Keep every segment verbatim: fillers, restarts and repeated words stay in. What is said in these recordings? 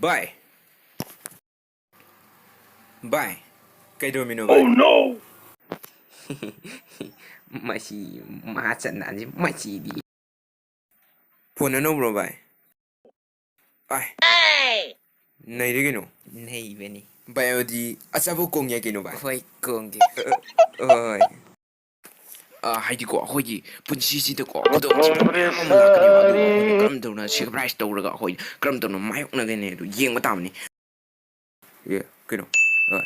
ꯚꯥꯏ꯫ ꯚꯥꯏ꯫ ꯀꯩꯗꯧꯔꯝꯃꯤꯅꯣ, ꯚꯥꯏ? Oh, no! ꯃꯁꯤ ꯃꯍꯥꯆꯟꯗꯥꯟꯁꯤ ꯃꯁꯤꯗꯤ꯫ ꯐꯣꯟ ꯑꯅꯧꯕ꯭ꯔꯣ, ꯚꯥꯏ? ꯑꯥꯏ꯫ ꯅꯩꯔꯦ ꯀꯩꯅꯣ꯫ ꯅꯩꯕꯅꯤ꯫ ꯚꯥꯏ, ꯑꯗꯨꯗꯤ ꯑꯆꯥꯄꯣꯠ ꯀꯣꯡ ꯌꯥꯏ ꯀꯩꯅꯣ, ꯚꯥꯏ? ꯍꯣꯏ, ꯀꯣꯡꯒꯦ꯫ ꯑ, ꯑ, ꯍꯣꯏ, ꯍꯣꯏ꯫ ꯑ, ꯍꯥꯏꯗꯤꯀꯣ, ꯑꯩꯈꯣꯏꯒꯤ ꯄꯨꯟꯁꯤꯁꯤꯗꯀꯣ, ꯈꯨꯗꯣꯡꯊꯤꯕ ꯃꯌꯥꯝ ꯑꯃ ꯂꯥꯛꯀꯅꯦꯕ꯫ ꯑꯗꯨꯕꯨ ꯑꯩꯈꯣꯏꯅ ꯀꯔꯝ ꯇꯧꯅ sacrifice ꯇꯧꯔꯒ ꯑꯩꯈꯣꯏ ꯀꯔꯝ ꯇꯧꯅ ꯃꯥꯌꯣꯛꯅꯒꯅꯤ ꯍꯥꯏꯗꯨ ꯌꯦꯡꯕ ꯇꯥꯕꯅꯤ꯫ ꯑꯦ, ꯀꯩꯅꯣ? ꯑ,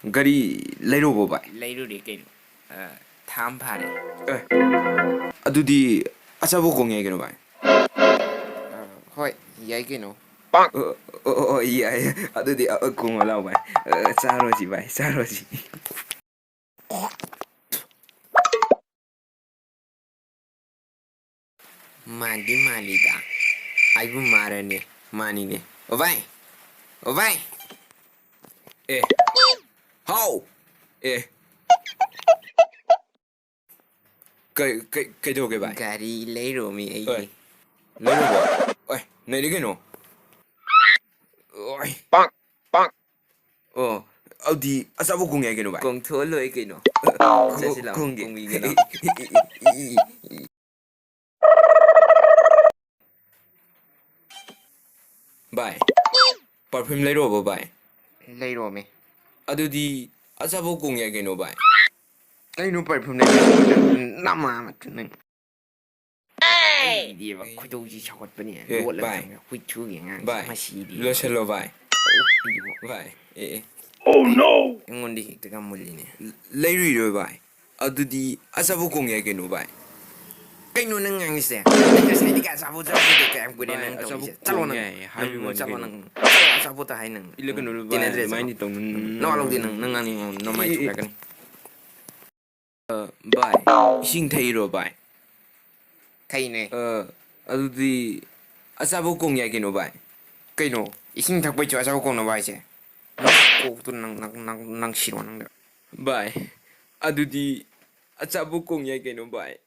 ꯒꯥꯔꯤ ꯂꯩꯔꯨꯕꯣ, ꯚꯥꯏ? ꯂꯩꯔꯨꯔꯦ ꯀꯩꯅꯣ꯫ ꯑ, ꯊꯥ ꯑꯃ ꯐꯥꯔꯦ꯫ ꯑꯦ, ꯑꯗꯨꯗꯤ ꯑꯆꯥꯄꯣꯠ ꯀꯣꯡ ꯌꯥꯏ ꯀꯩꯅꯣ, ꯚꯥꯏ? ꯑ, ꯍꯣꯏ, ꯌꯥꯏ ꯀꯩꯅꯣ꯫ ꯑꯣ, ꯑꯣ, ꯑꯣ, ꯌꯥꯏ꯫ ꯑꯗꯨꯗꯤ, ꯑ, ꯑ, ꯀꯣꯡꯉꯣ ꯂꯥꯎ, ꯚꯥꯏ꯫ ꯑ, ꯆꯥꯔꯣꯁꯤ, ꯚꯥꯏ, ꯆꯥꯔꯣꯁꯤ꯫ ꯃꯥꯟꯗꯤ ꯃꯥꯜꯂꯤꯗ꯫ ꯑꯩꯕꯨ ꯃꯥꯔꯅꯦ꯫ ꯃꯥꯅꯤꯅꯦ꯫ ꯑꯣ ꯚꯥꯏ! ꯑꯣ ꯚꯥꯏ! ꯑꯦ꯫ ꯍꯥꯎ! ꯑꯦ꯫ ꯀꯩ-, ꯀꯩ-, ꯀꯩꯗꯧꯒꯦ, ꯚꯥꯏ? ꯒꯥꯔꯤ ꯂꯩꯔꯨꯃꯤ ꯑꯩꯒꯤ꯫ ꯑꯣꯏ, ꯂꯩꯔꯨꯕ? ꯑꯣꯏ, ꯅꯩꯔꯦ ꯀꯩꯅꯣ꯫ ꯑꯣꯏ꯫ ꯑꯣ, ꯑꯗꯨꯗꯤ ꯑꯆꯥꯄꯣꯠ ꯀꯣꯡ ꯌꯥꯏ ꯀꯩꯅꯣ, ꯚꯥꯏ? ꯀꯣꯡꯊꯣꯛꯑ ꯂꯣꯏꯔꯦ ꯀꯩꯅꯣ꯫ ꯀꯣꯡ-, ꯆꯠꯁꯤ ꯂꯥꯎ, ꯀꯣꯡꯒꯦ꯫ ꯀꯣꯡꯕꯤꯒꯦ ꯂꯥꯎ꯫ ꯚꯥꯏ, perfume ꯂꯩꯔꯨꯕ, ꯚꯥꯏ? ꯂꯩꯔꯣꯃꯦ꯫ ꯑꯗꯨꯗꯤ ꯑꯆꯥꯄꯣꯠ ꯀꯣꯡ ꯌꯥꯏ ꯀꯩꯅꯣ, ꯚꯥꯏ? ꯀꯩꯅꯣ perfume ꯂꯩꯔꯨꯕ? ꯅꯃꯥ ꯅꯪ꯫ ꯑꯩꯗꯤꯕ ꯈꯣꯏꯗꯧꯁꯤ ꯁꯥꯎꯒꯠꯄꯅꯦ꯫ ꯑꯦ, ꯂꯣꯠꯂꯒ ꯚꯥꯏ꯫ ꯊꯝꯃꯦ꯫ ꯍꯨꯏ ꯊꯨꯒꯤ ꯑꯉꯥꯡꯁꯦ꯫ ꯚꯥꯏ, ꯃꯁꯤꯗꯤ꯫ ꯂꯣꯏꯁꯜꯂꯣ, ꯚꯥꯏ꯫ ꯑꯣꯛꯄꯤꯕ꯫ ꯚꯥꯏ, ꯑꯦ, ꯑꯦ꯫ Oh, no! ꯑꯩꯉꯣꯟꯗ ꯍꯦꯛꯇꯒ ꯃꯨꯜꯂꯤꯅꯦ꯫ ꯂꯩꯔꯨꯏꯔꯣ, ꯚꯥꯏ? ꯑꯗꯨꯗꯤ ꯑꯆꯥꯄꯣꯠ ꯀꯣꯡ ꯌꯥꯏ ꯀꯩꯅꯣ, ꯚꯥꯏ꯫ ꯀꯩꯅꯣ ꯅꯪ ꯉꯥꯡꯉꯤꯁꯦ? ꯅꯪ ꯉꯁꯥꯏꯗꯒꯤ ꯑꯆꯥꯄꯣꯠ ꯆꯥꯕꯗꯣ ꯀꯌꯥꯝ ꯀꯨꯏꯔꯦ ꯚꯥꯏ, ꯅꯪ ꯑꯆꯥꯄꯣꯠ ꯇꯧꯔꯤꯁꯦ? ꯆꯠꯂꯣ ꯀꯣꯡ ꯅꯪ꯫ ꯌꯥꯏ ꯅꯪ, ꯍꯥꯏꯕꯒꯤ ꯅꯪ ꯋꯥꯅꯤ ꯆꯠꯂꯣ ꯀꯩꯅꯣ꯫ ꯅꯪ꯫ ꯆꯠꯂꯣ ꯑꯆꯥꯄꯣꯠꯇ ꯍꯥꯏ ꯅꯪ꯫ ꯏꯜꯂꯛꯀꯅꯨ, ꯚꯥꯏ, ꯇꯤꯟꯅꯗ꯭ꯔꯦ, ꯑꯗꯨꯃꯥꯏꯅꯗꯤ ꯆꯠꯂꯣ꯫ ꯇꯧꯅꯨ꯫ ꯅꯋꯥ ꯂꯧꯗꯦ ꯅꯪ, ꯅꯪ ꯉꯥꯡꯅꯤꯡꯉꯣ, ꯅꯃꯥꯏ ꯑꯦ, ꯑꯦ, ꯊꯨꯒꯥꯏꯔꯛꯀꯅꯤ꯫ ꯑ, ꯚꯥꯏ, ꯏꯁꯤꯡ ꯊꯛꯏꯔꯣ, ꯚꯥꯏ? ꯊꯛꯏꯅꯦ꯫ ꯑ, ꯑꯗꯨꯗꯤ ꯑꯆꯥꯄꯣꯠ ꯀꯣꯡ ꯌꯥꯏ ꯀꯩꯅꯣ, ꯚꯥꯏ? ꯀꯩꯅꯣ? ꯏꯁꯤꯡ ꯊꯛꯄꯩꯁꯨ ꯑꯆꯥꯄꯣꯠ ꯀꯣꯡꯅꯕ ꯍꯥꯏꯁꯦ? ꯅꯪ ꯀꯣꯛꯇꯨ ꯅꯪ, ꯅꯪ, ꯅꯪ, ꯅꯪ ꯁꯤꯔꯣ ꯅꯪꯗ꯫ ꯚꯥꯏ, ꯑꯗꯨꯗꯤ ꯑꯆꯥꯄꯣꯠ ꯀꯣꯡ ꯌꯥꯏ ꯀꯩꯅꯣ, ꯚꯥꯏ?